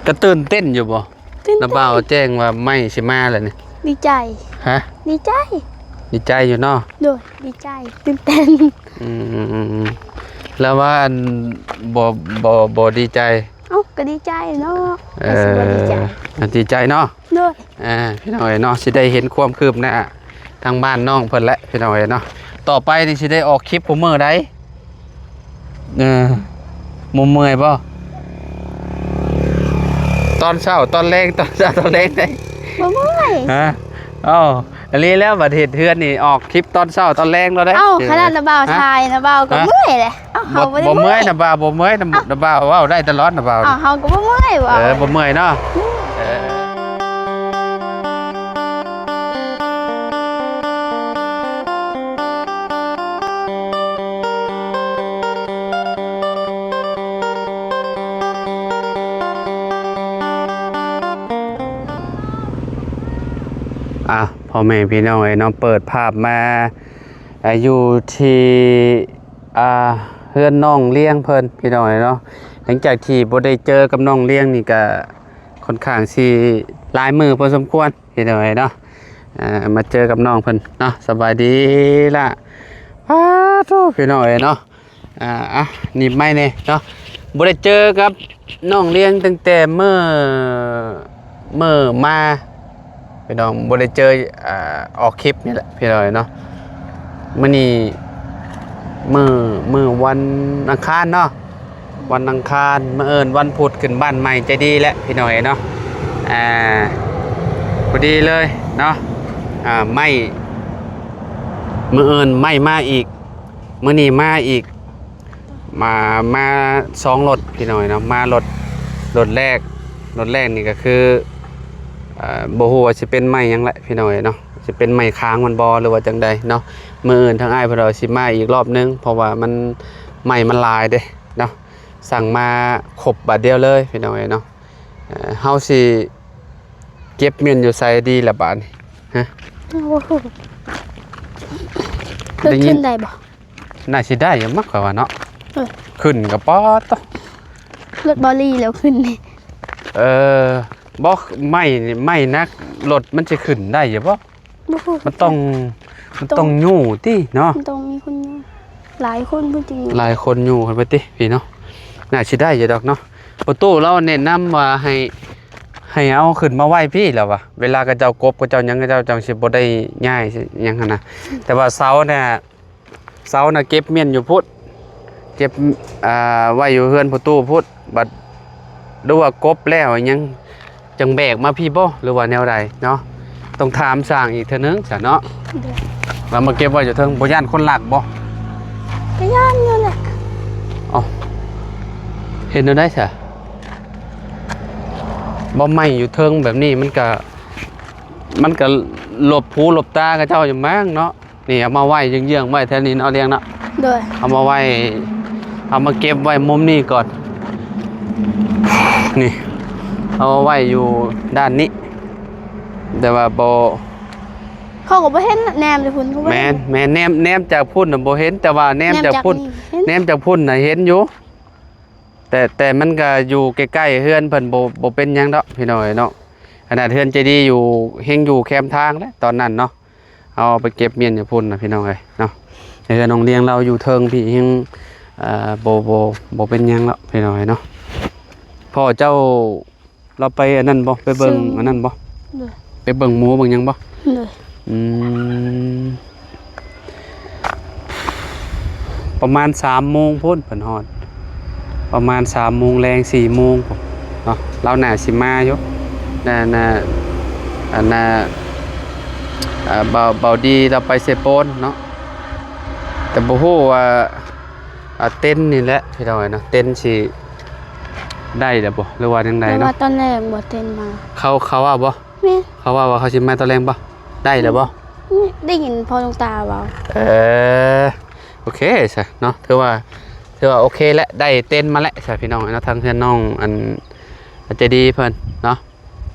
ກໍຕື່ນເຕັ້ນຢູ່ບໍ່? ຕື່ນເຕັ້ນ. ນ້າບ່າວແຈ້ງວ່າໄມ້ຊິມາແລ້ວນີ້. ດີໃຈ. ຮະ? ດີໃຈ. ດີໃຈຢູ່ເນາະ? ໂດຍ ດີໃຈ ຕື່ນເຕັ້ນ. ອືມ ແລ້ວວ່າອັນ ບໍ່ ບໍ່ ບໍ່ດີໃຈ? ເອົ້າ ກໍດີໃຈເນາະ. ເອີ ກໍຊິບໍ່ດີໃຈ. ດີໃຈເນາະ? ໂດຍ. ອ່າ ພີ່ນ້ອງເອີຍເນາະ ຊິໄດ້ເຫັນຄວາມຄືບໜ້າທາງບ້ານນ້ອງເພິ່ນແຫຼະ ພີ່ນ້ອງເອີຍເນາະ. ຕໍ່ໄປນີ້ຊິໄດ້ອອກຄລິບຄູ່ມື້ໃດ? ເອີ ບໍ່ເມື່ອຍບໍ່? ຕອນເຊົ້າ ຕອນແລງ ຕອນເຊົ້າ ຕອນແລງໃດ? ບໍ່ເມື່ອຍ. ຮະ? ເອົ້າ ອັນນີ້ແລ້ວ ບັດເຮັດເຮືອນນີ້ອອກຄລິບຕອນເຊົ້າຕອນແລງໂລດເດ້. ເອົ້າ ຂະໜາດນ້າບ່າວ ຮະ? ຖ່າຍ ນ້າບ່າວກໍ ຮະ? ເມື່ອຍແຫຼະ. ເອົ້າ ເຮົາບໍ່ ບໍ່ໄດ້ເມື່ອຍ. ເມື່ອຍ ນ້າບ່າວບໍ່ເມື່ອຍ. ນ້າ ນ້າບ່າວເວົ້າໄດ້ຕະຫຼອດ ນ້າບ່າວ. ເອົ້າ ເຮົາກໍບໍ່ເມື່ອຍຫວາ? ເອີ ບໍ່ເມື່ອຍເນາະ. ອືມ ເອີ ອ່ະ ພໍ່ແມ່ພີ່ນ້ອງເອີຍເນາະ ເປີດພາບມາ ອ່າ ຢູ່ທີ່ ອ່າ ເຮືອນນ້ອງລ້ຽງເພິ່ນ ພີ່ນ້ອງເອີຍເນາະ. ຫຼັງຈາກທີ່ບໍ່ໄດ້ເຈີກັບນ້ອງລ້ຽງນີ້ກະຄ່ອນຂ້າງຊິຫຼາຍມື້ພໍສົມຄວນ ພີ່ນ້ອງເອີຍເນາະ. ອ່າ ມາເຈີກັບນ້ອງເພິ່ນເນາະ. ສະບາຍດີລະ. ອ້າໂທ້ ພີ່ນ້ອງເອີຍເນາະ. ອ່າ ອ່ະ ໜີບໄມ້ແດ່ເນາະ. ບໍ່ໄດ້ເຈີກັບນ້ອງລ້ຽງຕັ້ງແຕ່ເມື່ອ ເມື່ອມາ ພີ່ນ້ອງ ບໍ່ໄດ້ເຈີ ອ່າ ອອກຄລິບນີ້ແຫຼະ ພີ່ນ້ອງເນາະ. ມື້ນີ້ ມື້ ມື້ວັນອັງຄານເນາະ ວັນອັງຄານ. ມື້ອື່ນວັນພຸດຂຶ້ນບ້ານໃໝ່ໃຈດີແຫຼະ ພີ່ນ້ອງເນາະ. ອ່າ ພໍດີເລີຍເນາະ. ອ່າ ໄມ້ ມື້ອື່ນໄມ້ມາອີກ ມື້ນີ້ມາອີກ ມາ ມາສອງລົດ ພີ່ນ້ອງເນາະ. ມາລົດ ລົດແລກ ລົດແລກນີ້ກໍຄື ເອີ ບໍ່ຮູ້ວ່າຊິເປັນໄມ້ຫຍັງແຫຼະ ພີ່ນ້ອງເນາະ ຊິເປັນໄມ້ຄ້າງມັນບໍ່ ຫຼືວ່າຈັ່ງໃດເນາະ. ມື້ອື່ນທາງອ້າຍເພິ່ນວ່າຊິມາອີກລອບໜຶ່ງ ເພາະວ່າມັນ ໄມ້ມັນຫຼາຍເດ້ເນາະ. ສັ່ງມາຄົບບາດດຽວເລີຍ ພີ່ນ້ອງເນາະ. ເອີ ເຮົາຊິເກັບມ້ຽນຢູ່ໃສດີລະບາດນີ້? ຮະ? ໂອ້ໂຫ ລົດຂຶ້ນໄດ້ບໍ່? ໜ້າຊິໄດ້ຢູ່ມັກ ຂ້ອຍວ່າເນາະ. ເອີ ຂຶ້ນກໍປາດໂທ້ ລົດບໍ່ລີແລ້ວຂຶ້ນນີ້. ເອີ ບໍ່ ໄມ້ນີ້ ໄມ້ໜັກ ລົດມັນຊິຂຶ້ນໄດ້ຢູ່ບໍ່? ບໍ່ຮູ້ ມັນຕ້ອງ ມັນຕ້ອງ ຕ້ອງຍູ້ຕິເນາະ ມັນຕ້ອງມີຄົນຍູ້ ຫຼາຍຄົນພຸ້ນຈຶ່ງ ຫຼາຍຄົນຍູ້ຂຶ້ນໄປຕິ ພີ່ເນາະ. ໜ້າຊິໄດ້ຢູ່ດອກເນາະ. ປະຕູລາວແນະນຳວ່າໃຫ້ ໃຫ້ເອົາຂຶ້ນມາໄວ້ພີ້ ລາວວ່າ ເວລາເຂົາເຈົ້າກົບ ເຂົາເຈົ້າຫຍັງ ເຂົາເຈົ້າຈັ່ງຊິບໍ່ໄດ້ຍ້າຍຫຍັງຫັ້ນນະ. ແຕ່ວ່າເສົານະ ເສົານະເກັບມ້ຽນຢູ່ພຸ້ນ ເກັບ ອ່າ ໄວ້ຢູ່ເຮືອນພໍ່ຕູ້ພຸ້ນ. ບັດ ຫຼືວ່າກົບແລ້ວຫຍັງ ຈັ່ງແບກມາພີ້ບໍ່ ຫຼືວ່າແນວໃດເນາະ? ຕ້ອງຖາມຊ່າງອີກເທື່ອໜຶ່ງຊະເນາະ. ໂດຍ ວ່າມາເກັບໄວ້ຢູ່ເທິງ ບໍ່ຢ້ານຄົນລັກບໍ່? ກໍຢ້ານຢູ່ແຫຼະ. ເອົ້າ ເຮັດແນວໃດຊະ? ບໍ່ ໄມ້ຢູ່ເທິງແບບນີ້ ມັນກະ ມັນກະຫຼົບຫູຫຼົບຕາເຂົາເຈົ້າຢູ່ມັ້ງເນາະ. ນີ້ ເອົາມາໄວ້ເຢື້ອງໆໄວ້ແຖວນີ້ເນາະ ລ້ຽງເນາະ. ໂດຍ ເອົາມາໄວ້ ເອົາມາເກັບໄວ້ມຸມນີ້ກ່ອນ. ນີ້ ເອົາມາໄວ້ຢູ່ດ້ານນີ້ ແຕ່ວ່າບໍ່ ເຂົາກໍບໍ່ເຫັນ ແນມຢູ່ພຸ້ນກໍບໍ່ເຫັນ. ແມ່ນ ແມ່ນ ແນມ ແນມຈາກພຸ້ນນະບໍ່ເຫັນ ແຕ່ວ່າແນມຈາກພຸ້ນ ແນມຈາກນີ້ເຫັນ ແນມຈາກພຸ້ນນະເຫັນຢູ່ ແຕ່ ແຕ່ມັນກໍຢູ່ໃກ້ໆເຮືອນເພິ່ນ ບໍ່ ບໍ່ເປັນຫຍັງດອກ ພີ່ນ້ອງເອີຍເນາະ. ຂະໜາດເຮືອນເຈດີຢູ່ ເຮັງຢູ່ແຄມທາງແຫຼະຕອນນັ້ນເນາະ. ເອົາໄປເກັບມ້ຽນຢູ່ພຸ້ນນະ ພີ່ນ້ອງເອີຍເນາະ. ແຕ່ເຮືອນນ້ອງລ້ຽງລາວຢູ່ເທິງພີ້ ເຮັງ ເອີ ບໍ່ ບໍ່ ບໍ່ເປັນຫຍັງດອກ ພີ່ນ້ອງເອີຍເນາະ. ພໍ່ເຈົ້າລາວໄປອັນນັ້ນບໍ່? ໄປເບິ່ງ ເຊິ່ງ ອັນນັ້ນບໍ່? ໂດຍ ໄປເບິ່ງໝູເບິ່ງຫຍັງບໍ່? ໂດຍ ອືມ ປະມານສາມໂມງພຸ້ນເພິ່ນຮອດ ປະມານສາມໂມງແລງ ສີ່ໂມງພຸ້ນເນາະ. ລາວໜ້າຊິມາຢູ່ ໜ້າ ໜ້າ ອັນ ໜ້າ ອ່າ ເບົາ ເບົາດີລາວໄປເຊໂປນເນາະ. ແຕ່ບໍ່ຮູ້ວ່າ ອ່າ ເຕັນນີ້ແຫຼະ ພີ່ນ້ອງເອີຍເນາະ ເຕັນຊິໄດ້ແລ້ວບໍ່ ຫຼືວ່າຈັ່ງໃດເນາະ? ແຕ່ວ່າຕອນແລງບໍ່ເຕັນມາ ເຂົາ ເຂົາວ່າບໍ່? ແມ່ນ ເຂົາວ່າ ວ່າເຂົາຊິມາຕອນແລງບໍ່? ໄດ້ແລ້ວບໍ່? ອືມ ໄດ້ຍິນພໍ່ຫຼວງຕາເວົ້າ. ເອີ ໂອເຄຊະເນາະ ຖືວ່າ ຖືວ່າໂອເຄແຫຼະ ໄດ້ເຕັນມາແລ້ວຊະ ພີ່ນ້ອງເນາະ. ທາງເຮືອນນ້ອງອັນ ໃຈດີເພິ່ນເນາະ.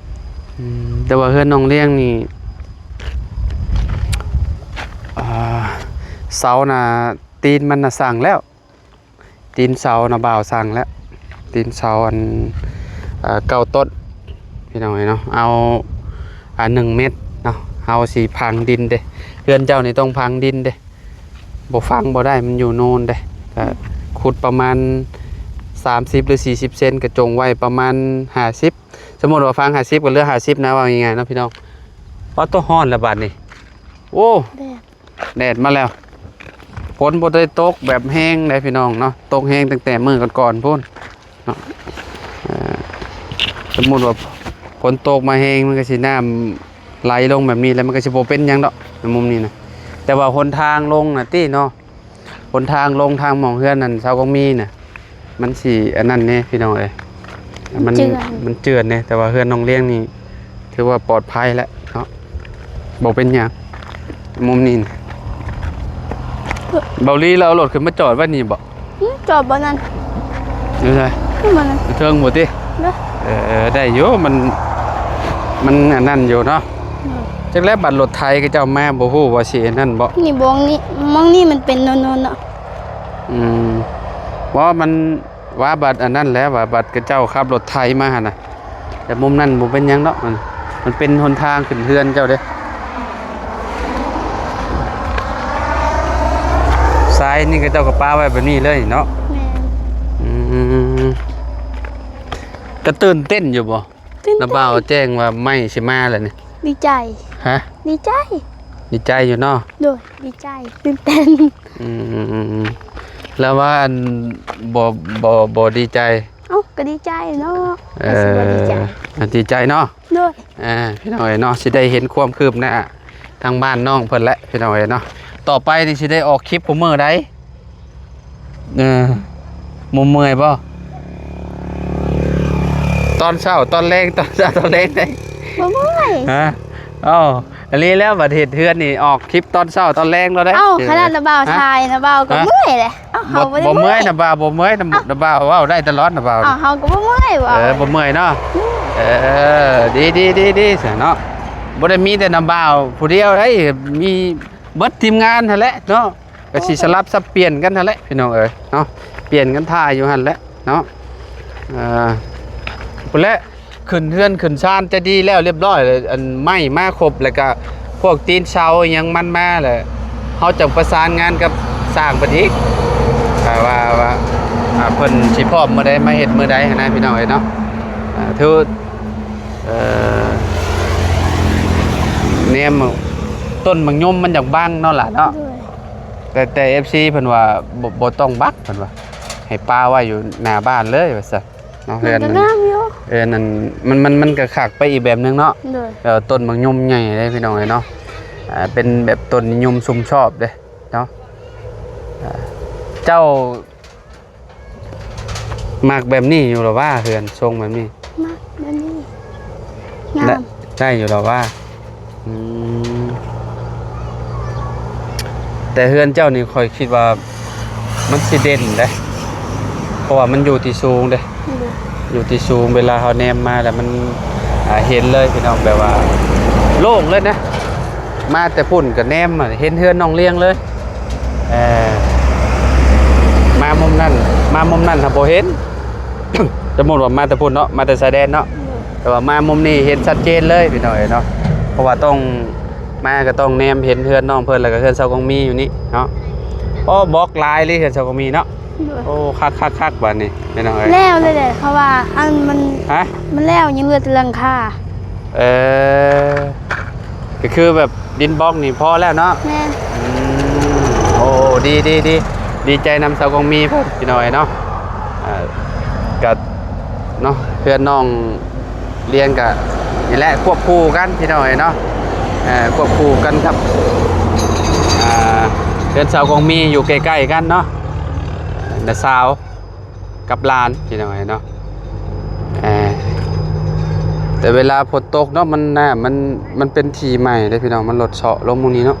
ອືມ ແຕ່ວ່າເຮືອນນ້ອງລ້ຽງນີ້ ອ່າ ເສົານະ ຕີນມັນນະສັ່ງແລ້ວ ຕີນເສົານະບ່າວສັ່ງແລ້ວ ຕີນເສົາອັນ ອ່າ ເກົ້າຕົ້ນ ພີ່ນ້ອງເອີຍເນາະ. ເອົາ ອ່າ ໜຶ່ງເມັດເນາະ ເຮົາຊິຝັງດິນເດ້. ເຮືອນເຈົ້ານີ້ຕ້ອງຝັງດິນເດ້ ບໍ່ຝັງບໍ່ໄດ້ ມັນຢູ່ໂນນເດ້. ກະຂຸດປະມານສາມສິບ ຫຼື ສີ່ສິບເຊັນ ກະຈົງໄວ້ປະມານຫ້າສິບ. ສົມມຸດວ່າຝັງຫ້າສິບ ກະເຫຼືອຫ້າສິບນະ ເວົ້າງ່າຍໆເນາະ ພີ່ນ້ອງ. ປາດໂທ້ ຮ້ອນລະບາດນີ້ ໂອ້ ແດດ ແດດມາແລ້ວ. ຝົນບໍ່ໄດ້ຕົກແບບແຮງໃດ ພີ່ນ້ອງເນາະ ຕົກແຮງຕັ້ງແຕ່ມື້ກ່ອນໆພຸ້ນເນາະ. ເອີ ສົມມຸດວ່າຝົນຕົກມາແຮງ ມັນກະຊິນ້ຳໄຫຼລົງແບບນີ້ ແລ້ວມັນກະຊິບໍ່ເປັນຫຍັງດອກ ໃນມຸມນີ້ນະ. ແຕ່ວ່າຫົນທາງລົງນະຕິເນາະ ຫົນທາງລົງທາງໝ່ອງເຮືອນນັ້ນ ຊາວກອງມີນະ ມັນຊິອັນນັ້ນແດ່ ພີ່ນ້ອງເອີຍ ມັນ ມັນເຈື່ອນ ມັນເຈື່ອນເດ້. ແຕ່ວ່າເຮືອນນ້ອງລຽງນີ້ ຖືວ່າປອດໄພແລ້ວເນາະ ບໍ່ເປັນຫຍັງ. ມຸມນີ້ນະ ເບົາລີລາວເອົາລົດຂຶ້ນມາຈອດໄວ້ນີ້ບໍ? ອືມ ຈອດບ່ອນນັ້ນ ຢູ່ໃສ? ຢູ່ບ່ອນນັ້ນ ເທິງບໍ່ຕິ? ເດີ ເອີ ໄດ້ຢູ່ ມັນ ມັນອັນນັ້ນຢູ່ເນາະ. ອືມ ຈັກແລ້ວບັດລົດໄຖເຂົາເຈົ້າມາ ບໍ່ຮູ້ວ່າຊິອັນນັ້ນບໍ? ນີ້ບ່ອນນີ້ ໝ່ອງນີ້ມັນເປັນໂນນໆເນາະ. ອືມ ບໍ່ ມັນ ວ່າບັດອັນນັ້ນແຫຼະ ວ່າບັດເຂົາເຈົ້າຂັບລົດໄຖມາຫັ້ນນະ. ແຕ່ມຸມນັ້ນບໍ່ເປັນຫຍັງດອກ ມັນ ມັນເປັນຫົນທາງຂຶ້ນເຮືອນເຈົ້າເດ້. ຊາຍນີ້ເຂົາເຈົ້າກະປະໄວ້ແບບນີ້ເລີຍເນາະ. ແມ່ນ ອືມ ກະຕື່ນເຕັ້ນຢູ່ບໍ່? ຕື່ນເຕັ້ນ ນ້າບ່າວແຈ້ງວ່າໄມ້ຊິມາແລ້ວນີ້ ດີໃຈ. ຮະ? ດີໃຈ ດີໃຈຢູ່ເນາະ. ໂດຍ ດີໃຈ ຕື່ນເຕັ້ນ. ອືມ ແລ້ວວ່າອັນ ບໍ່ ບໍ່ ບໍ່ດີໃຈ? ເອົ້າ ກະດີໃຈເນາະ. ເອີ ກະຊິບໍ່ດີໃຈ ດີໃຈເນາະ. ໂດຍ ອ່າ ພີ່ນ້ອງເອີຍເນາະ ຊິໄດ້ເຫັນຄວາມຄືບໜ້າທາງບ້ານນ້ອງເພິ່ນແຫຼະ ພີ່ນ້ອງເອີຍເນາະ. ຕໍ່ໄປນີ້ຊິໄດ້ອອກຄລິບຄູ່ມື້ໃດ? ເອີ ບໍ່ເມື່ອຍບໍ່? ຕອນເຊົ້າຕອນແລງ ຕອນເຊົ້າຕອນແລງໃດ? ບໍ່ເມື່ອຍ. ຮະ? ເອົ້າ ອັນນີ້ແລ້ວ ບັດເຮັດເຮືອນນີ້ ອອກຄລິບຕອນເຊົ້າຕອນແລງແລ້ວໃດ. ເອົ້າ ຂະໜາດນ້າບ່າວ ຮະ? ຖ່າຍ ນ້າບ່າວກະ ຮະ? ເມື່ອຍແຫຼະ. ເອົ້າ ເຮົາບໍ່ໄດ້ ບໍ່ເມື່ອຍ ເມື່ອຍ ນ້າບ່າວບໍ່ເມື່ອຍ ນ້າ ເອົ້າ ນ້າບ່າວເວົ້າໄດ້ຕະຫຼອດ ນ້າບ່າວ. ເອົ້າ ເຮົາກະບໍ່ເມື່ອຍຫວາ? ເອີ ບໍ່ເມື່ອຍເນາະ. ອືມ ເອີ ດີໆໆ ຊັ້ນເນາະ. ບໍ່ໄດ້ມີແຕ່ນ້າບ່າວຜູ້ດຽວໃດ ມີເບິດທີມງານຫັ້ນແຫຼະເນາະ. ກະຊິສະຫຼັບສັບປ່ຽນກັນຫັ້ນແຫຼະ ພີ່ນ້ອງເອີຍເນາະ ປ່ຽນກັນຖ່າຍຢູ່ຫັ້ນແຫຼະເນາະ. ເອີ ພຸ້ນແຫຼະ ຂຶ້ນເຮືອນຂຶ້ນຊານຈະດີແລ້ວລຽບລ້ອຍ ອັນໄມ້ມາຄົບ ແລ້ວກະພວກຕີນເສົາອີ່ຫຍັງມັນມາແລ້ວ ເຮົາຈັ່ງປະສານງານກັບຊ່າງເພິ່ນອີກ ວ່າ ວ່າ ວ່າ ອ່າ ເພິ່ນຊິພ້ອມມື້ໃດ ມາເຮັດມື້ໃດຫັ້ນນະ ພີ່ນ້ອງເອີຍເນາະ. ອ່າ ຖື ເອີ ແນມຕົ້ນໝາກຍົມມັນຢາກບັງເນາະຫຼາເນາະ. ໂດຍ ແຕ່ ແຕ່ ເອັຟຊີ ເພິ່ນວ່າ ບໍ່ ບໍ່ຕ້ອງບັງ ເພິ່ນວ່າ ໃຫ້ປະໄວ້ຢູ່ໜ້າບ້ານເລີຍວ່າຊັ້ນເນາະ. ເຮືອນມັນກະງາມຢູ່ ເອີ ນັ້ນ ມັນ ມັນ ມັນກະຄັກໄປອີກແບບໜຶ່ງເນາະ. ໂດຍ ເອີ ຕົ້ນໝາກຍົມໃຫຍ່ເດ້ ພີ່ນ້ອງເອີຍເນາະ. ອ່າ ເປັນແບບຕົ້ນນິຍົມຊຸມຊອບເດ້ເນາະ. ອ່າ ເຈົ້າ ມັກແບບນີ້ຢູ່ລະຫວາ ເຮືອນຊົງແບບນີ້? ມັກແບບນີ້ ງາມ ໄດ້ ໄດ້ຢູ່ລະຫວາ. ອືມ ແຕ່ເຮືອນເຈົ້ານີ້ຂ້ອຍຄິດວ່າມັນຊິເດັ່ນເດ້ ເພາະວ່າມັນຢູ່ທີ່ສູງເດ້. ໂດຍ ຢູ່ທີ່ສູງ ເວລາເຮົາແນມມາແລ້ວມັນ ອ່າ ເຫັນເລີຍພີ່ນ້ອງ ແບບວ່າໂລ່ງເລີຍນະ. ມາແຕ່ພຸ້ນກະແນມມາເຫັນເຮືອນນ້ອງລຽງເລີຍ. ເອີ ມາມຸມນັ້ນ ມາມຸມນັ້ນຫາບໍ່ເຫັນ. ສົມມຸດວ່າມາແຕ່ພຸ້ນເນາະ ມາແຕ່ຊາຍແດນເນາະ ໂດຍ ແຕ່ວ່າມາມຸມນີ້ເຫັນຊັດເຈນເລີຍພີ່ນ້ອງເອີຍເນາະ. ເພາະວ່າຕ້ອງມາກະຕ້ອງແນມເຫັນເຮືອນນ້ອງເພິ່ນ ແລ້ວກະເຮືອນຊາວກອງມີຢູ່ນີ້ເນາະ. ໂອ້ ບລັອກຫຼາຍເລີຍເຮືອນຊາວກອງມີເນາະ. ໂດຍ ໂອ້ ຄັກໆໆ ບາດນີ້ພີ່ນ້ອງເອີຍ ແລ້ວເລີຍເດ້ ເພາະວ່າອັນມັນ ຮະ? ມັນແລ້ວ ຍັງເຫຼືອແຕ່ຫຼັງຄາ. ເອີ ກະຄືແບບດິນບລັອກນີ້ພໍແລ້ວເນາະ. ແມ່ນ ອືມ ໂອ້ ດີ ດີ ດີ ດີໃຈນຳຊາວກອງມີພີ່ນ້ອງເອີຍເນາະ. ເອີ ກະເນາະ ເຮືອນນ້ອງລຽງກະນີ້ແຫຼະ ຄວບຄູ່ກັນພີ່ນ້ອງເອີຍເນາະ. ເອີ ຄວບຄູ່ກັນກັບ ອ່າ ເຮືອນຊາວກອງມີຢູ່ໃກ້ໆກັນເນາະ ນ້າສາວ ກັບຫຼານພີ່ນ້ອງເອີຍເນາະ. ເອີ ແຕ່ເວລາຝົນຕົກເນາະ ມັນ ນ້ຳມັນ ມັນເປັນທີ່ໃໝ່ເດ້ພີ່ນ້ອງ ມັນລົດເຊາະລົງໝ່ອງນີ້ເນາະ.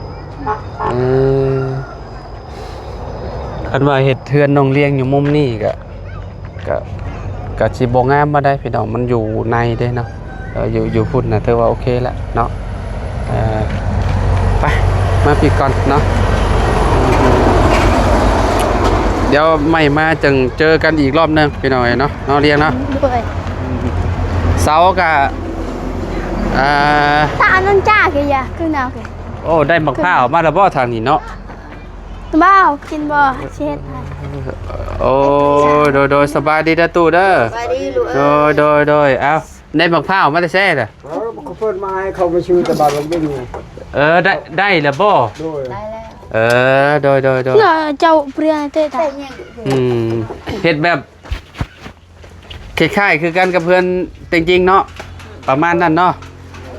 ເອີ ຄັນວ່າເຮັດເຮືອນນ້ອງລຽງຢູ່ມຸມນີ້ກະ ກະ ກະຊິບໍ່ງາມປານໃດພີ່ນ້ອງ ມັນຢູ່ໃນເດ້ເນາະ. ເອີ ຢູ່ ຢູ່ພຸ້ນນະ ຖືວ່າໂອເຄແລ້ວເນາະ. ເອີ ໄປ ມາພີ້ກ່ອນເນາະ ດຽວໃໝ່ມາຈັ່ງເຈີກັນອີກລອບໜຶ່ງພີ່ນ້ອງເອີຍເນາະ ນ້ອງລຽງເນາະ. ໂດຍ ອືມ ເສົາກະ ອ່າ ຕາອັນນັ້ນຈ້າເກຍ ຄືນາວເກຍ. ໂອ້ ໄດ້ໝາກພ້າວມາແລ້ວບໍ່ທາງນີ້ເນາະ? ບໍ່ ກິນບໍ່ ຊິເຮັດໃຫ້. ໂອ້ ໂດຍ ໂດຍ ສະບາຍດີເດີຕູ້ເດີ. ສະບາຍດີລູກເອີຍ. ໂດຍ ໂດຍ ໂດຍ. ເອົ້າ ໄດ້ໝາກພ້າວມາແຕ່ໃສລະ? ເອີ ເຂົາເພິ່ນມາໃຫ້ເຂົາມາຊື້ແຕ່ບ້ານລະບິງນີ້. ເອີ ໄດ້ ໄດ້ລະບໍ່? ໂດຍ ໄດ້ແລ້ວ. ເອີ ໂດຍ ໂດຍ ໂດຍ. ເຈົ້າເປຍເຕະຕາ. ອືມ ເຮັດແບບ ຄ້າຍໆຄືກັນກັບເຮືອນແຕ່ງຈິງເນາະ ປະມານນັ້ນເນາະ.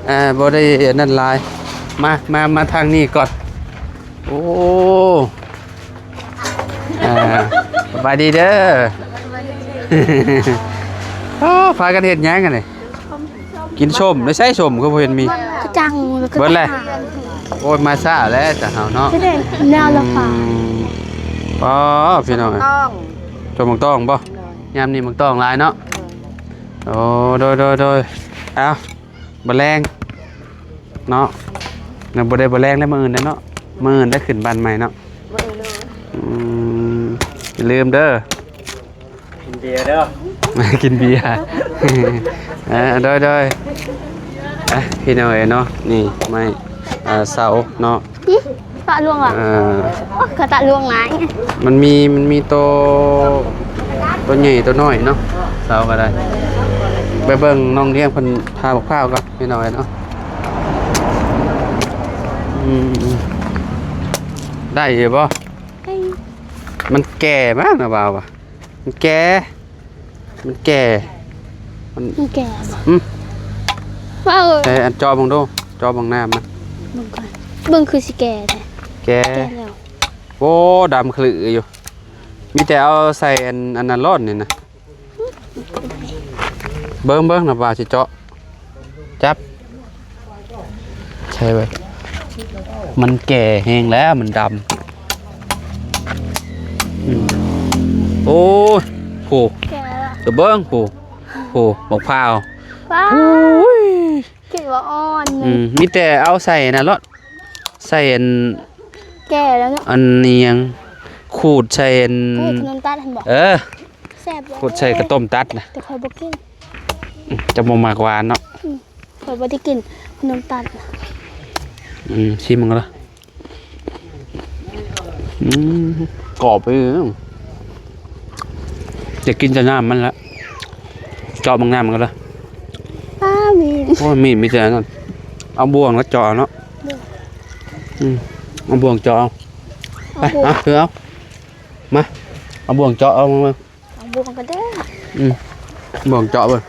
ເອີ ບໍ່ໄດ້ອັນນັ້ນຫຼາຍ. ມາ ມາ ມາທາງນີ້ກ່ອນ. ໂອ້ ເອີ ສະບາຍດີເດີ. ໂອ້ ພາກັນເຮັດຫຍັງອັນນີ້? ກິນສົ້ມ. ໃນໃສສົ້ມຄືບໍ່ເຫັນມີ? ກະຈັງ ເບິດແລ້ວ. ໂອ້ຍ ມາຊ້າແລ້ວຈ້ະເຮົາເນາະ. ແນວລະຟ້າ. ອືມ ອໍ ພີ່ນ້ອງເອີຍ ຕົ້ມໝາກຕອງ. ຕົ້ມໝາກຕອງບໍ່? ໂດຍ. ຍາມນີ້ໝາກຕອງຫຼາຍເນາະ. ໂດຍ. ໂອ້ ໂດຍ ໂດຍ ໂດຍ. ເອົ້າ ບໍ່ແລງເນາະ. ຍັງບໍ່ໄດ້ບໍ່ແລງແລ້ວ ມື້ອື່ນແລ້ວເນາະ. ມື້ອື່ນໄດ້ຂຶ້ນບ້ານໃໝ່ເນາະ. ອືມ ຢ່າລືມເດີ ກິນເບຍເດີ ກິນເບຍ. ເອີ ໂດຍ ໂດຍ. ອ່ະ ພີ່ນ້ອງເອີຍເນາະ ນີ້ໄມ້ ອ່າ ເສົາເນາະ. ຫຶ ປະຫຼວງລະ. ເອີ ໂອ້ ກະຕະຫຼວງຫຼາຍ. ມັນມີ ມັນມີໂຕ ໂຕໃຫຍ່ໂຕນ້ອຍເນາະ ເສົາກະໄດ້. ໄປເບິ່ງນ້ອງລ້ຽງເພິ່ນຜ່າບັກພ້າວກ່ອນ ພີ່ນ້ອງເອີຍເນາະ. ອືມ ໄດ້ຢູ່ບໍ່? ໄດ້. ມັນແກ່ມາກນະ ວ່າວ່າ ມັນແກ່ ມັນແກ່ ມັນ ມັນແກ່ບໍ່? ອືມ ວ່າ ເອີ ໃສ່ອັນເຈາະເບິ່ງດູ ເຈາະເບິ່ງນ້ຳມັນ ເບິ່ງກ່ອນ ເບິ່ງຄືຊິແກ່ແທ້. ແກ່ ແກ່ແລ້ວ. ໂອ້ ດຳຂະລືຢູ່. ມີແຕ່ເອົາໃສ່ອັນ ອັນນັ້ນໂລດນີ້ນະ. ເບິ່ງ ເບິ່ງນະ ວ່າຊິເຈາະ ຈັບ ໃສ່ໄວ້. ມັນແກ່ແຮງແລ້ວ ມັນດຳ. ອືມ ໂອ້ຍ ໂຫ ແກ່ແລ້ວ ກະເບິ່ງ ໂຫ ໂຫ ບັກພ້າວ. ວ້າ ໂອ້ຍ ຄິດວ່າອ່ອນ. ອືມ ມີແຕ່ເອົາໃສ່ນັ້ນໂລດ ໃສ່ອັນ ແກ່ແລ້ວເນາະ ອັນອີ່ຫຍັງ ຂູດໃສ່ອັນ ເອີ ຂະໜົມຕັດຫັ້ນບໍ? ເອີ ແຊບ. ຂູດໃສ່ກະຕົ້ມຕັດນະ ແຕ່ຂ້ອຍບໍ່ກິນ. ຈະບໍ່ມັກຫວານເນາະ. ອືມ ຂ້ອຍບໍ່ໄດ້ກິນຂະໜົມຕັດນະ. ອືມ ຊີມເບິ່ງເດີ. ອືມ ກອບເລີຍ. ຢາກກິນແຕ່ນ້ຳມັນລະ ເຈາະເບິ່ງນ້ຳມັນກ່ອນເດີ. ປ້າ ມີດ ໂອ້ຍ ມີດມີແຕ່ອັນນັ້ນ ເອົາບ່ວງແລ້ວເຈາະເນາະ. ອືມ ເອົາບ່ວງເຈາະເອົາ. ເອົາ ໄປ ບ່ວງ ເອົາ ເອົາ ມາ ເອົາບ່ວງເຈາະເອົາ. ເອົາບ່ວງກະເດີ. ອືມ ບ່ວງເຈາະເບິ່ງ.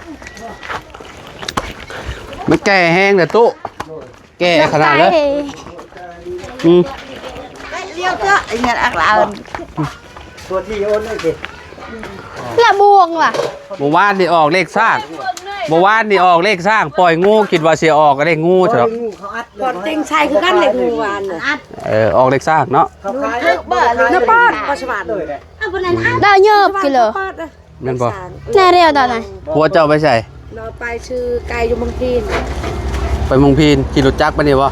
ມັນແກ່ແຮງເດີຕູ້ ແກ່ຂະໜາດເລີຍ. ອືມ ລຽວເຈາະອີຫຍັງອັກລາວ ຕົວທີ່ໂອນນີ້ຕິ ລະບ່ວງລະ. ມື້ວານນີ້ອອກເລກຊ້າງ ມື້ວານນີ້ອອກເລກຊ້າງ ປ່ອຍງູ ຄິດວ່າຊິອອກເລກງູຊະດອກ. ປອດເຕັງໄຊຄືກັນເລກງູວານ. ເອີ ອອກເລກຊ້າງເນາະ. ນະປອດ ປອດສະຫວັນ ດາວເຍີບກິໂລ. ແມ່ນບໍ່? ແນ່ແລ້ວຕອນນັ້ນ ຜົວເຈົ້າໄປໃສ? ລາວໄປຊື້ໄກ່ຢູ່ເມືອງພີນ. ໄປເມືອງພີນ ຂີ່ລົດຈັກໄປນີ້ບໍ່? ອໍ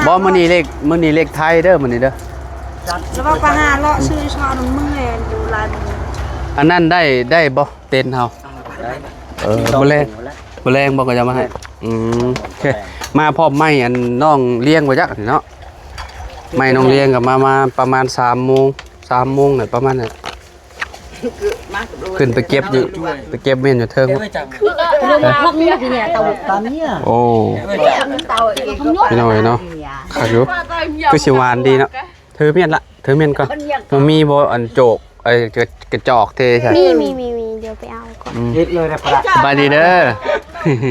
ບໍ່ ມື້ນີ້ເລກ ມື້ນີ້ເລກໄທເດີ ມື້ນີ້ເດີ. ລາວວ່າໄປຫາເລາະຊື້ຊອນເມື່ອຍຢູ່ລາຍມື. ອັນນັ້ນໄດ້ ໄດ້ບໍ່ ເຕັນເຮົາ? ເອີ ບໍ່ແລງ ບໍ່ແລງບໍ່ ເຂົາຈະມາໃຫ້. ອືມ ໂອເຄ ມາພ້ອມໄມ້ອັນນ້ອງລ້ຽງບໍ່ຈັກນີ້ເນາະ. ໄມ້ນ້ອງລ້ຽງກະມາ ມາປະມານສາມໂມງ ສາມໂມງແຫຼະ ປະມານນັ້ນ. ຂຶ້ນໄປເກັບຢູ່ ໄປເກັບແມ່ນຢູ່ເທິງ. ໂອ້ ພີ່ນ້ອງເອີຍເນາະ ຄັກຢູ່ ຄືຊິຫວານດີເນາະ. ຖືມ້ຽນລະ ຖືມ້ຽນກ່ອນ. ບໍ່ມີບໍ່ອັນໂຈກ ເອີ ກະ ກະຈອກເທໃສ່. ມີ ມີ ມີ ມີ ດຽວໄປເອົາກ່ອນ. ອືມ ເຮັດເລີຍນະ. ສະບາຍດີເດີ.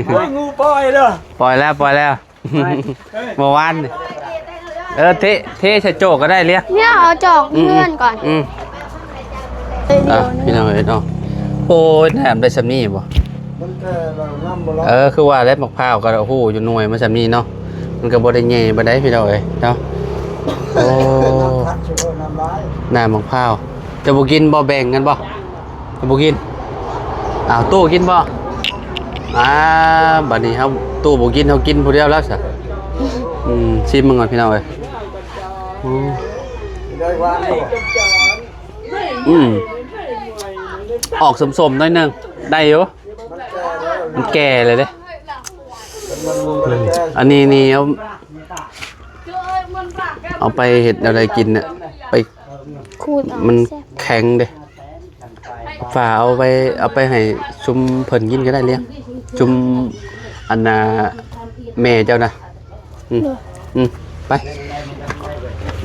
ໂອ້ຍ ງູປ່ອຍເດີ. ປ່ອຍແລ້ວ ປ່ອຍແລ້ວ. ເມື່ອວານນີ້ ເອີ ເທ ເທໃສ່ໂຈກກະໄດ້ເລີຍ. ດຽວເອົາຈອກເຮືອນກ່ອນ. ອືມ ອ່ະ ພີ່ນ້ອງເອີຍເນາະ ໂອ້ຍ ແນມໄດ້ຊ່ຳນີ້ບໍ່? ເອີ ຄືວ່າແຫຼະ ໝາກພ້າວກະຮູ້ຢູ່ໜ່ວຍມັນຊ່ຳນີ້ເນາະ ມັນກະບໍ່ໄດ້ໃຫຍ່ປານໃດ ພີ່ນ້ອງເອີຍເນາະ. ໂອ້ ນ້ຳໝາກພ້າວ ເຈົ້າບໍ່ກິນບໍ່? ແບ່ງກັນບໍ່? ບໍ່ກິນ. ອ້າວ ຕູ້ກິນບໍ່? ອ່າ ບາດນີ້ເຮົາ ຕູ້ບໍ່ກິນ ເຮົາກິນຜູ້ດຽວແລ້ວຊະ. ອືມ ຊີມເບິ່ງກ່ອນ ພີ່ນ້ອງເອີຍ. ອືມ ອືມ ອອກສົ້ມໆໜ້ອຍໜຶ່ງ ໄດ້ຢູ່ ມັນແກ່ແລ້ວເດ້. ອັນນີ້ນີ້ເອົາ ເອົາໄປເຮັດແນວໃດກິນນະ ໄປ ຂູດເອົາ ມັນແຊບ ແຂງເດ້. ຝາເອົາໄປ ເອົາໄປໃຫ້ຊຸມເພິ່ນກິນກໍໄດ້ ລ້ຽງ ຊຸມອັນນ່າ ແມ່ເຈົ້ານະ. ອືມ ໂດຍ ອືມ ໄປ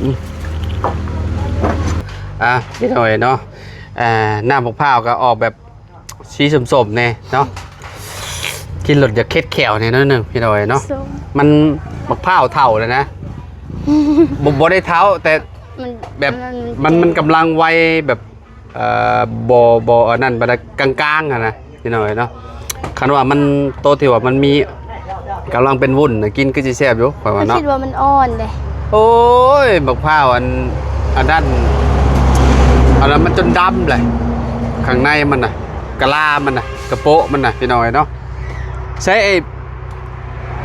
ອືມ ອ່າ ພີ່ນ້ອງເອີຍເນາະ ອ່າ ນ້ຳໝາກພ້າວກໍອອກແບບສີສົ້ມໆແດ່ເນາະ ກິນແລ້ວຢາກເຄັດແຂ້ວແດ່ໜ້ອຍໜຶ່ງ ພີ່ນ້ອງເອີຍເນາະ. ມັນໝາກພ້າວເຖົ້າແລ້ວນະ ບໍ່ ບໍ່ໄດ້ເຖົ້າ ແຕ່ ມັນ ແບບ ມັນ ມັນ ມັນກຳລັງໄວແບບ ເອີ ບໍ່ ບໍ່ອັນນັ້ນປານໃດ ກາງໆຫັ້ນນະ ພີ່ນ້ອງເອີຍເນາະ. ຄັນວ່າມັນ ໂຕທີ່ວ່າມັນມີ ກຳລັງເປັນວຸ້ນນະ ກິນຄືຊິແຊບຢູ່ ຂ້ອຍວ່າເນາະ. ຄິດວ່າມັນອ່ອນເດ້. ໂອ້ຍ ບັກພ້າວອັນ ອັນນັ້ນ ອັນນັ້ນມັນຈົນດຳແຫຼະ ຂ້າງໃນມັນນະ ກະລາມັນນະ ກະໂປະມັນນະ ພີ່ນ້ອງເອີຍເນາະ. ໃຊ້ໄອ້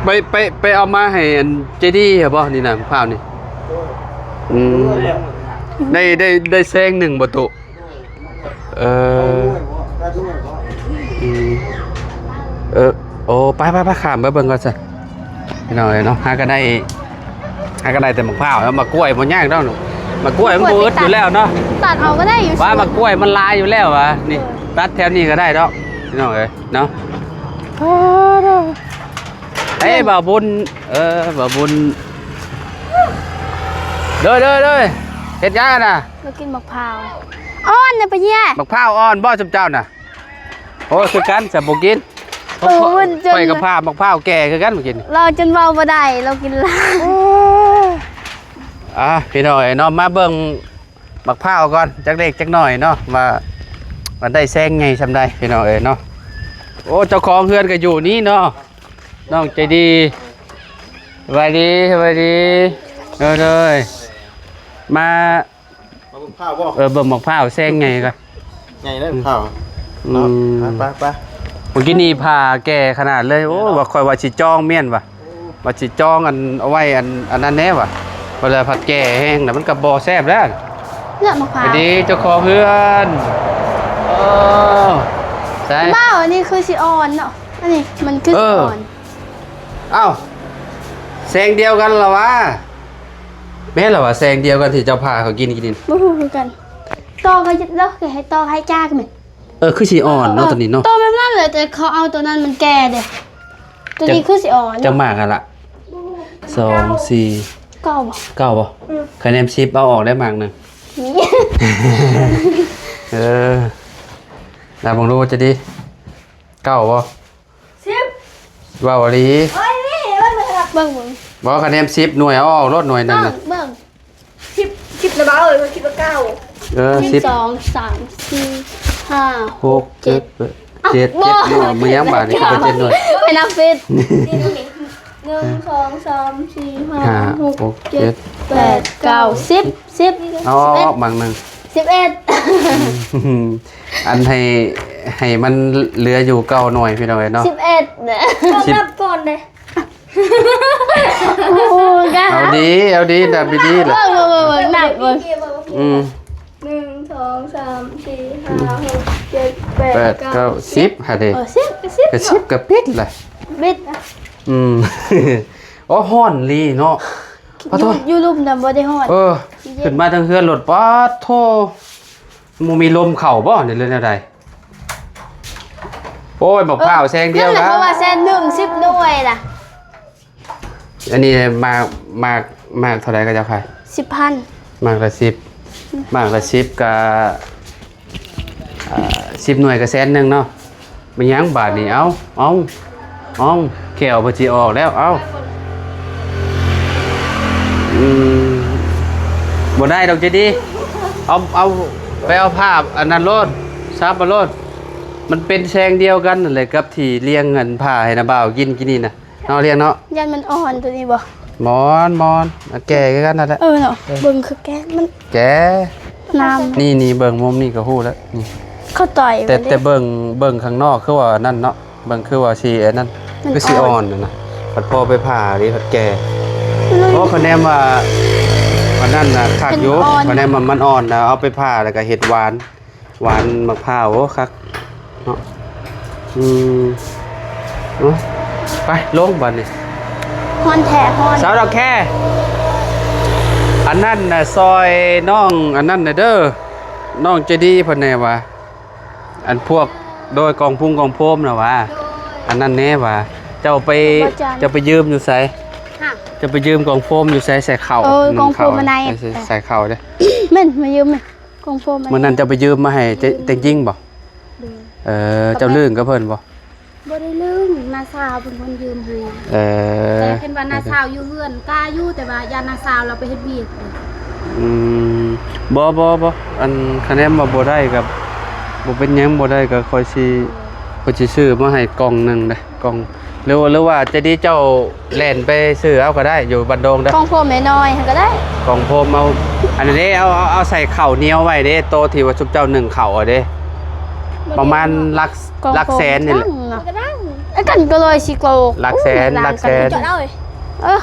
ໄປ ໄປ ໄປເອົາມາໃຫ້ອັນເຈດີຫັ້ນບໍ່ ນີ້ນະ ບັກພ້າວນີ້? ອືມ ໄດ້ ໄດ້ ໄດ້ແຊງໜຶ່ງບໍ່ຕຸ? ເອີ ອືມ ເອີ ໂອ້ ໄປ ໄປ ໄປ ຂ້າມໄປເບິ່ງກ່ອນຊະ ພີ່ນ້ອງເອີຍເນາະ. ຫາກໍໄດ້ ຫາກໍໄດ້ແຕ່ໝາກພ້າວ ແລ້ວໝາກກ້ວຍບໍ່ຍາກດອກ ໝາກກ້ວຍມັນບໍ່ອຶດຢູ່ແລ້ວເນາະ. ຕັດເອົາກໍໄດ້ຢູ່ ວ່າໝາກກ້ວຍມັນຫຼາຍຢູ່ແລ້ວຫວາ ນີ້ ເອີ ຕັດແຖວນີ້ກໍໄດ້ດອກ ພີ່ນ້ອງເອີຍເນາະ. ເອີ ບ່າວບຸນ ເອີ ບ່າວບຸນ ເດີ ເດີ ເດີ ເຮັດຫຍັງຫັ້ນນະ? ມາກິນໝາກພ້າວອ່ອນນະປະເຍ. ໝາກພ້າວອ່ອນບໍ່ຊຸມເຈົ້ານະ? ໂອ້ ຄືກັນ ສະບໍ່ກິນ. ເອີ ມັນຈົນ ຂ້ອຍກໍພາໝາກພ້າວແກ່ຄືກັນມື້ກີ້ນີ້ ລາວຈົນເວົ້າບໍ່ໄດ້ ລາວກິນຫຼາຍ. ອ່າ ພີ່ນ້ອງເອີຍເນາະ ມາເບິ່ງໝາກພ້າວກ່ອນ ຈັກເລັກຈັກໜ້ອຍເນາະ ວ່າ ວ່າໄດ້ແຊງໃຫຍ່ສ່ຳໃດ ພີ່ນ້ອງເອີຍເນາະ. ໂອ້ ເຈົ້າຂອງເຮືອນກໍຢູ່ນີ້ເນາະ ນ້ອງໃຈດີ. ສະບາຍດີ ສະບາຍດີ ເດີ ເດີ ມາ ມາເບິ່ງພ້າວບໍ່? ເອີ ເບິ່ງໝາກພ້າວແຊງໃຫຍ່ກ່ອນ ໃຫຍ່ເດ້ ອືມ ພ້າວ ອືມ ເອົາ ໄປ ໄປ ໄປ. ມື້ກີ້ນີ້ຜ່າແກ່ຂະໜາດເລີຍ ໂອ້ ວ່າຂ້ອຍວ່າຊິຈອງແມ່ນວ່າ ວ່າຊິຈອງອັນ ເອົາໄວ້ອັນ ອັນນັ້ນແດ່ວ່າ ເວລາຜັດແກ່ແຮງແລ້ວມັນກໍບໍ່ແຊບແລ້ວ. ເລືອກໝາກພ້າວ ສະບາຍດີເຈົ້າຂອງເຮືອນ. ໂອ້ ໃສ່ ວ້າວ ອັນນີ້ຄືຊິອ່ອນເນາະ ອັນນີ້ມັນຄືຊິອ່ອນ. ເອີ ອ້າວ ແຊງດຽວກັນລະຫວາ? ແມ່ນລະຫວາ ແຊງດຽວກັນທີ່ເຈົ້າພາເຂົາກິນ ກິນນີ້ ບໍ່ຮູ້ຄືກັນ. ຕໍ່ກໍເຮັດເດີ ກໍໃຫ້ຕໍ່ໃຫ້ຈາກແມ່ນ. ເອີ ຄືຊິອ່ອນເນາະ ເອີ ຕົວນີ້ເນາະ ຕໍ່ແບບນັ້ນແຫຼະ ແຕ່ເຂົາເອົາຕົວນັ້ນມັນແກ່ເດ້. ຕົວນີ້ຄືຊິອ່ອນເນາະ ຈັກໝາກຫັ້ນລະ ສອງ ສີ່ ເກົ້າບໍ່? ເກົ້າບໍ່? ອືມ ຄະແນນສິບເອົາອອກໄດ້ໝາກໜຶ່ງ. ເອີ ນັບເບິ່ງດູຈະດີ ເກົ້າບໍ່? ສິບ ເວົ້າອີ່ຫຼີ ເບິ່ງ ເບິ່ງ ບໍ່ ຄະແນນສິບໜ່ວຍ ເອົາອອກໂລດໜ່ວຍໜຶ່ງນະ ເບິ່ງ ສິບ ສິບນະ ເບົາເອີຍ ເພິ່ນຄິດວ່າເກົ້າ. ເອີ ສິບ ສອງ ສາມ ສີ່ ຫ້າ ຫົກ ເຈັດ ເຈັດ ເຈັດໜ່ວຍ. ມື້ຫຍັງບາດນີ້ຄືເປັນເຈັດໜ່ວຍ? ໄປນັບຜິດ. ໜຶ່ງ ສອງ ສາມ ສີ່ ຫ້າ ຫົກ ເຈັດ ແປດ ເກົ້າ ສິບ ສິບ ເອົາ ສິບເອັດ ອອກບັງໜຶ່ງ ສິບເອັດ. ອັນໃຫ້ ໃຫ້ມັນເຫຼືອຢູ່ເກົ້າໜ່ວຍ ພີ່ນ້ອງເອີຍເນາະ ສິບເອັດນະ ນັບກ່ອນເດ້. ໂອ້ ເອົາດີ ເອົາດີ ນັບດີໆລະ ເບິ່ງໆໆ ນັບເບິ່ງ. ອືມ ໜຶ່ງ ສອງ ສາມ ສີ່ ຫ້າ ຫົກ ເຈັດ ແປດ ເກົ້າ ສິບ ຫັ້ນເດ້. ເອີ ສິບ ສິບ ກໍສິບກໍປິດລະ ປິດ. ອືມ ໂອ້ ຮ້ອນອີ່ຫຼີເນາະ ຢູ່ ຢູ່ລຸ່ມນະບໍ່ໄດ້ຮ້ອນ. ເອີ ຂຶ້ນມາທາງເຮືອນໂລດ ປາດໂທ້ ບໍ່ມີລົມເຂົ້າບໍ່ ຫຼືແນວໃດ? ໂອ້ຍ ບັກພ້າວແຊງດຽວ ເອີ ລະ ເພາະວ່າແຊງໜຶ່ງ ສິບໜ່ວຍລະ. ອັນນີ້ໝາກ ໝາກ ໝາກເທົ່າໃດເຂົາເຈົ້າຂາຍ? ສິບພັນ. ໝາກລະສິບ ໝາກລະສິບກະ ອ່າ ສິບໜ່ວຍກະແສນໜຶ່ງເນາະ. ແມ່ນຫຍັງບາດນີ້ ເອົ້າ ເອົ້າ ເອົ້າ ແຂ້ວເພິ່ນຊິອອກແລ້ວ ເອົ້າ ອືມ ບໍ່ໄດ້ດອກເຈດີ ເອົາ ເອົາ ໄປເອົາຜ້າອັນນັ້ນໂລດ ຊັບເອົາໂລດ. ມັນເປັນແຊງດຽວກັນນັ້ນແຫຼະ ກັບທີ່ລ້ຽງອັນຜ້າໃຫ້ນ້າບ່າວກິນກີ້ນີ້ນະ ເນາະ ລ້ຽງເນາະ. ຢ້ານມັນອ່ອນຕົວນີ້ບໍ່? ມອນ ມອນ ແກ່ຄືກັນນັ້ນແຫຼະ. ເອີເນາະ ເອີ ເບິ່ງຄືແກ່ ມັນແກ່ ນ້ຳ ນີ້ ນີ້ ເບິ່ງມຸມນີ້ກໍຮູ້ແລ້ວ ນີ້ ເຂົາຕ່ອຍ ແຕ່ ແຕ່ເບິ່ງ ເບິ່ງຂ້າງນອກຄືວ່ານັ້ນເນາະ ເບິ່ງຄືວ່າຊິອັນນັ້ນ ຄືຊິອ່ອນຫັ້ນນະ ບັດພໍໄປຜ່ານີ້ພັດແກ່. ໂອ້ ຄະແນນວ່າ ອັນນັ້ນນະຄັກຢູ່ ຄະແນນວ່າມັນອ່ອນນະ ເອົາໄປຜ່າແລ້ວກໍເຮັດຫວານ. ຫວານໝາກພ້າວ ໂອ້ ຄັກເນາະ. ອືມ ເນາະ ໄປລົງບາດນີ້. ຮ້ອນແທ້ຮ້ອນ. ສາວດອກແຄ ອັນນັ້ນນະ ຊ່ອຍນ້ອງອັນນັ້ນແດ່ເດີ ນ້ອງໃຈດີເພິ່ນແດ່ວ່າ ອັນພວກ ໂດຍ ກອງພຸງກອງໂຟມນະວ່າ ໂດຍ ອັນນັ້ນແດ່ວ່າ ເຈົ້າໄປ ເຈົ້າໄປຢືມຢູ່ໃສ? ຮະ ເຈົ້າໄປຢືມກອງໂຟມຢູ່ໃສ? ໃສ່ເຂົ້າ ເອີ ອືມ ກອງໂຟມ ເຂົ້າ ອັນໃດ? ໃສ່ ໃສ່ເຂົ້າເດ້. ແມ່ນ ມາຢືມ ກອງໂຟມ ມື້ນັ້ນເຈົ້າໄປຢືມມາໃຫ້ ອືມ ເຕັງຈິງບໍ່? ໂດຍ. ເອີ ເຈົ້າລຶ້ງກັບເພິ່ນບໍ່? ບໍ່ໄດ້ລຶ້ງ ນ້າສາວເປັນຄົນຢືມໃຫ້. ເອີ ແຕ່ເຫັນວ່ານ້າສາວຢູ່ເຮືອນ ກ້າຢູ່ ແຕ່ວ່າຢ້ານນ້າສາວລາວໄປເຮັດວຽກ. ອືມ ບໍ່ ບໍ່ ບໍ່ ອັນ ຄະແນນວ່າບໍ່ໄດ້ກໍບໍ່ເປັນຫຍັງ ບໍ່ໄດ້ກໍຂ້ອຍຊິ ຂ້ອຍຊິຊື້ມາໃຫ້ກ່ອງໜຶ່ງເດ້ ກ່ອງ ຫຼື ຫຼືວ່າໃຈດີເຈົ້າແລ່ນໄປຊື້ເອົາກໍໄດ້ ຢູ່ບ້ານດົງເດີ. ກ່ອງໂຟມນ້ອຍໆຫັ້ນກໍໄດ້ ກ່ອງໂຟມເອົາ ອັນນີ້ເດ້ ເອົາ ເອົາ ເອົາໃສ່ເຂົ້າໜຽວໄວ້ເດ້ ໂຕທີ່ວ່າຊຸມເຈົ້າໜຶ້ງເຂົ້າເອົາເດ້ ປະມານຫຼັກ ຫຼັກແສນນີ້ແຫຼະ. ອັນກັນກໍເລີຍຊິໂກ ຫຼັກແສນ ຫຼັກແສນ ເອີ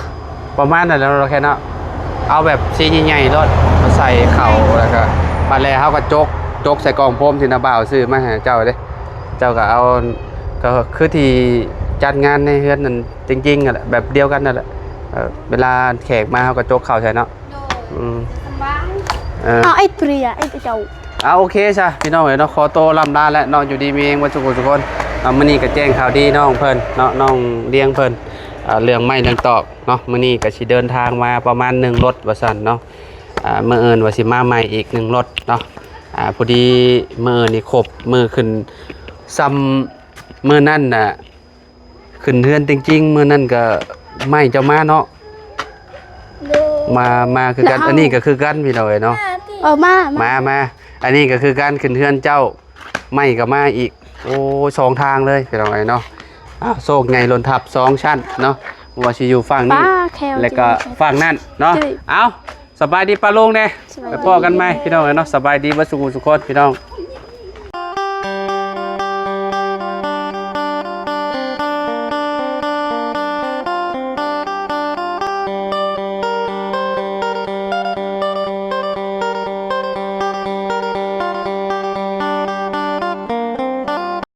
ປະມານນັ້ນແຫຼະເນາະ ແຄ່ເນາະ. ເອົາແບບຊີ້ໃຫຍ່ໆໂລດ ມາໃສ່ເຂົ້າ ແລ້ວກໍບາດແລ້ວເຮົາກໍຈົກ ຈົກໃສ່ກ່ອງໂຟມທີ່ນ້າບ່າວຊື້ມາໃຫ້ເຈົ້າເດ້. ເຈົ້າກໍເອົາ ກໍຄືທີ່ຈັດງານໃນເຮືອນນັ້ນ ຈິງໆນັ້ນແຫຼະ ແບບດຽວກັນນັ້ນແຫຼະ. ເອີ ເວລາແຂກມາເຮົາກໍຈົກເຂົ້າໃສ່ເນາະ. ໂດຍ ອືມ ສະບາຍ. ເອີ ເອົາໄອ້ເປຣຍ ໄອ້ເຈົ້າ. ເອົາ ໂອເຄຊະ ພີ່ນ້ອງເອີຍເນາະ ຂໍໂຕລ່ຳລາແລ້ວເນາະ ຢູ່ດີມີແຮງເບິດສູ່ຜູ້ສູ່ຄົນ. ເອົາ ມື້ນີ້ກໍແຈ້ງຂ່າວດີນ້ອງເພິ່ນເນາະ ນ້ອງລຽງເພິ່ນ ເອີ ເລື່ອງໄມ້ເລື່ອງຕອກເນາະ. ມື້ນີ້ກໍຊິເດີນທາງມາປະມານໜຶ່ງລົດວ່າຊັ້ນເນາະ. ອ່າ ມື້ອື່ນວ່າຊິມາໃໝ່ອີກໜຶ່ງລົດເນາະ. ອ່າ ພໍດີມື້ອື່ນນີ້ຄົບມື້ຂຶ້ນ ຊ່ຳມື້ນັ້ນນະ ຂຶ້ນເຮືອນຈິງໆ ມື້ນັ້ນກໍໄມ້ເຈົ້າມາເນາະ. ໂດຍ ມາ ມາຄືກັນ. ແລ້ວເຮົາ ອັນນີ້ກໍຄືກັນ ພີ່ນ້ອງເອີຍເນາະ. ເອີ ມາ ມາ ມາ ມາ ອັນນີ້ກໍຄືກັນ ຂຶ້ນເຮືອນເຈົ້າ ໄມ້ກໍມາອີກ. ໂອ້ ສອງທາງເລີຍ ພີ່ນ້ອງເອີຍເນາະ. ອ້າວ ໂຊກໃຫຍ່ລົ້ນທັບສອງຊັ້ນເນາະ ບໍ່ວ່າຊິຢູ່ຝັ່ງນີ້ ແລ້ວກໍຝັ່ງນັ້ນເນາະ. ເອົ້າ ສະບາຍດີປ້າລຸງແດ່. ສະບາຍດີ. ໄປພໍ້ກັນໃໝ່ ພີ່ນ້ອງເອີຍເນາະ. ສະບາຍດີເບິດສູ່ຜູ້ສູ່ຄົນ ພີ່ນ້ອງ.